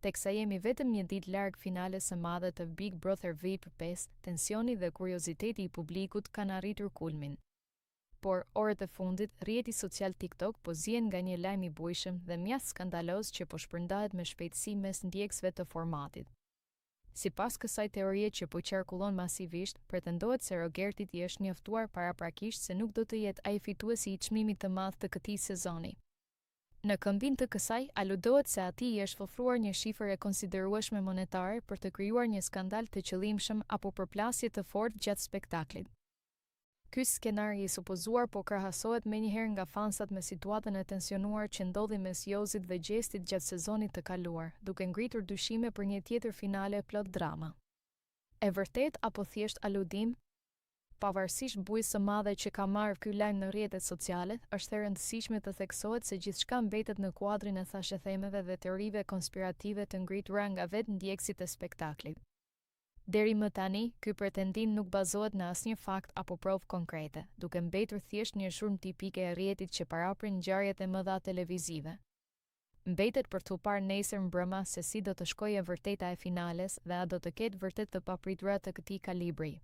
Teksa jemi vetëm një ditë larg finales së madhe të Big Brother VIP 5, tensioni dhe kurioziteti i publikut kanë arritur kulmin. Por, orët e fundit, rrjeti social TikTok po zien nga një lajm i bujshëm dhe mjaft skandaloz që po shpërndahet me shpejtësi mes ndjekësve të formatit. Sipas kësaj teorie që po qarkullon masivisht, pretendohet se Rogertit i është njoftuar paraprakisht se nuk do të jetë ai fituesi i çmimit të madh të këtij sezoni. Në këmbim të kësaj, aludohet se atij i është ofruar një shifër e konsiderueshme monetare për të krijuar një skandal të qëllimshëm apo përplasje të fortë gjatë spektaklit. Ky skenar i supozuar po krahasohet menjëherë nga fansat me situatën e tensionuar që ndodhi mes Jozit dhe Gjestit gjatë sezonit të kaluar, duke ngritur dyshime për një tjetër finale plot drama. E vërtetë apo thjesht aludim? Pavarësisht bujës së madhe që ka marrë ky lajm në rrjetet sociale, është e rëndësishme të theksohet se gjithçka mbetet në kuadrin e thashethemeve dhe teorive konspirative të ngritura nga vetë ndjekësit e spektaklit. Deri më tani, ky pretendim nuk bazohet në asnjë fakt apo provë konkrete, duke mbetur thjesht një zhurmë tipike e rrjetit që paraprin ngjarjet e mëdha televizive. Mbetet për t'u parë nesër mbrëma se si do të shkojë e vërteta e finales dhe a do të ketë vërtet të papritura të këtij kalibri.